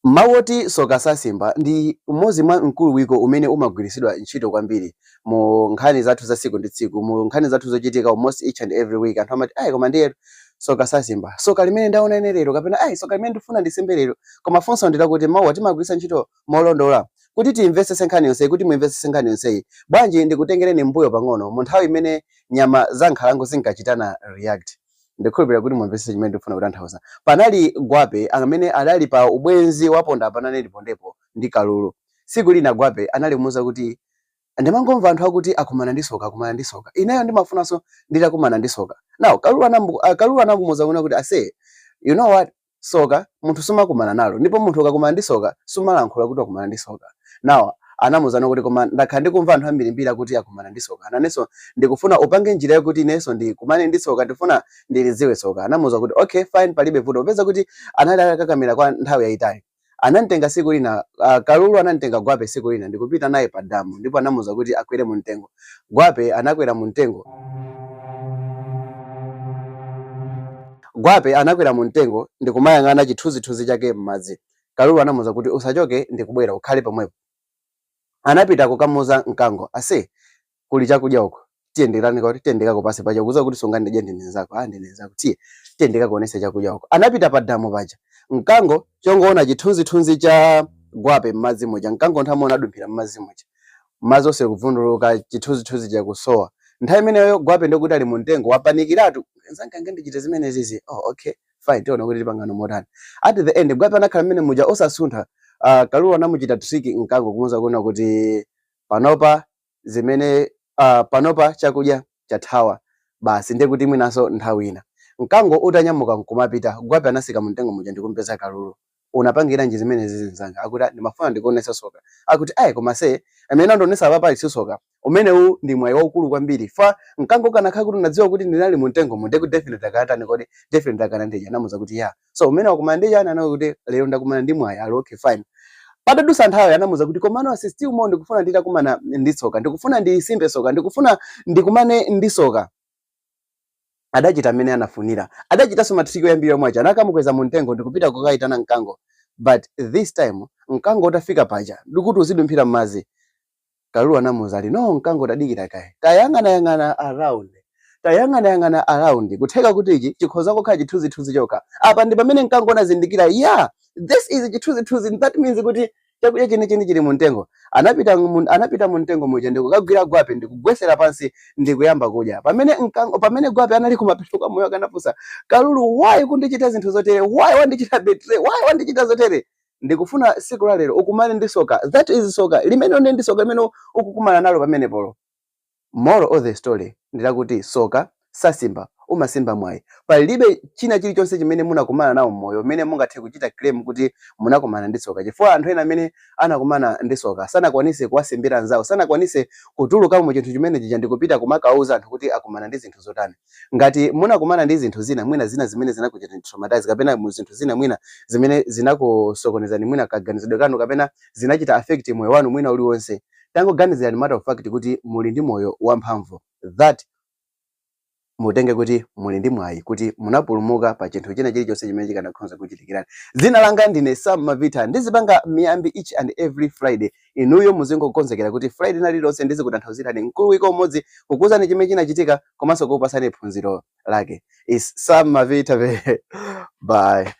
Mawu oti soka sasimba ndi umodzi mwa mkuluwiko umene umagwiritsidwa ntchito kwambiri mu nkhani zathu za tsiku ndi tsiku, mu nkhani zathu zochitika almost each and every week. Anthu amati, "Ayi, koma ndiye soka sasimba, soka limene ndaona ine lero," kapena, "Ayi, soka limene ndifuna ndisimbe lero." Koma funso ndi lakuti, mawuwa timagwiritsa ntchito molondola? Kuti timvetsetse nkhani yonseyi, kuti mumvetsetse nkhani yonseyi, bwanji ndikutengereni mbuyo pang'ono mu nthawi imene nyama za nkhalango zinkachitana react. Ndikhulupirira kuti mumvetsetse chimene ndikufuna kutanthauza. Panali gwape amene adali pa ubwenzi waponda apa nane ndipondepo ndi kalulu. Tsiku lina gwape anali kumuwuza kuti, "Ndimangomva anthu akuti akumana ndi soka, akumana ndi soka. Ineyo ndimafunanso nditakumana ndi soka." Now kalulu anamuwuza kuna kuti, "Ase, you know what? Soka munthu sumakumana nalo, ndipo munthu ukakumana ndi soka sumalankhula kuti wakumana ndi soka." Now anamuwuzana kuti, "Koma ndakhala ndikumva anthu ambirimbiri akuti akumana ndi soka. Nanenso ndikufuna upange njira yakuti inenso ndikumane ndi soka, ndifuna ndilidziwe soka." Anamuwuza kuti, "Okay, fine, palibe vuto." Popeza kuti anali atakakamira kwa nthawi yayitali, anamtenga tsiku lina, kalulu anamtenga gwape tsiku lina ndikupita naye pa damu, ndipo anamuwuza kuti akwere mu mtengo. Gwape anakwera mu mtengo. Gwape anakwera mu mtengo ndikumayang'ana chithunzithunzi chake m'madzi. Kalulu anamuwuza kuti, "Usachoke, ndikubwera, ukhale pomwepo." Anapita kukamuuza mkango, "Ase, kuli chakudya uko, tiye ndikani kuti tiye ndikakupase paja ukuza kuti sungandidye, ndine nzako." "Ah, ndine nzako, tiye, tiye ndikakuonese chakudya uko." Anapita pa damu paja. Mkango chongoona chithunzithunzi cha gwape m'madzi muja, mkango nthawi imodzi adumphira m'madzi muja, madzi onse kuvunduluka, chithunzithunzi chakusowa. Nthawi imeneyo gwape ndikuti ali mu mtengo, wapanikiratu, "Nzanga ngandichite zimene zizi? Oh, okay, fine, tiona kuti tipangano motani." At the end gwape anakhala mmene muja osasuntha. Kalulu anamuchita trick mkango kumuwuza kuna kuti, "Panopa zimene panopa chakudya chathawa basi, ndiye kuti mwinanso nthawi ina." Mkango utanyamuka nkumapita, gwape anasika mumtengo muja ndikumpeza kalulu. "Unapangiranji zimene zizi, mzanga?" Akuti, "Ah, ndimafuna ndikuonesa soka." Akuti, "Ayi, koma se amene andionesa apa pali si soka umenewu, ndi mwayi waukulu kwambiri fa mkango ukanakhala kuti unadziwa kuti ndinali mumtengo mu, ndiye definitely akanatani kodi? Definitely akanandidya." Anamuwuza kuti, "Ya, so umene wakumana ndi chani?" Anakuti, "Kuti lero ndakumana ndi mwayi." Ali, "Okay, fine." Patadusa nthawi anamuwuza kuti, "Komano ase, still more ndikufuna nditakumana ndi tsoka, ndikufuna ndisimbe soka, ndikufuna ndikumane ndi soka." Adachita amene anafunira. Adachitanso ma trick oyambirira omwe aja, anakamukweza mu mtengo ndikupita kukayitana mkango. But this time mkango utafika paja ndikuti uzidumphira m'madzi, kalulu anamuwuza ali, "No, mkango, tadikira kaye, tayang'anayang'ana around, tayang'anayang'ana around, kutheka kuti ichi chikhoza kukhala chithunzithunzi chokha." Apa ndi pamene mkango unazindikira, "Yeah, this is chithunzithunzi, that means kuti chakudya chenicheni chili mu mtengo." Anapita mu mtengo muja ndikukagwira gwape ndikugwesera pansi ndikuyamba kudya. Pamene gwape anali kumapeto kwa moyo, akanafunsa kalulu, "Why kundichita zinthu zotere? Why wandichita betray? Why wandichita zotere? Ndikufuna tsiku la lero ukumane ndi soka." That is soka limene ndi soka limene ukukumana nalo pamene polo. Moral of the story ndilakuti soka sasimba, umasimba mwayi. Palibe china chilichonse chimene munakumana nawo mmoyo mmene mungathe kuchita claim kuti munakumana ndi tsoka, chifukwa anthu ena amene anakumana ndi tsoka sanakwanise kuwasimbira anzawo, sanakwanise kutuluka mu chinthu chimene chija ndikupita kumakauza anthu kuti akumana ndi zinthu zotani. Ngati munakumana ndi zinthu zina, mwina zina zimene zinakuchitani traumatize, kapena mu zinthu zina mwina zimene zinakusokonezani mwina kaganizidwe kanu, kapena zinachita affect moyo wanu mwina uliwonse, tangoganizirani matter of fact kuti muli ndi moyo wamphamvu, that mutenge kuti muli ndi mwayi kuti munapulumuka pa chinthu china chilichonse chimene chikanakhoza kuchitikirani. Dzina langa ndine Sam Mavita. Ndizipanga miyambi each and every Friday. Inuyo muzingokonzekera kuti Friday na lililonse ndizikutanthauzirani mkuluwiko umodzi, kukuuzani chimene chinachitika komanso kukupasani phunziro lake. Is Sam Mavita. Bye.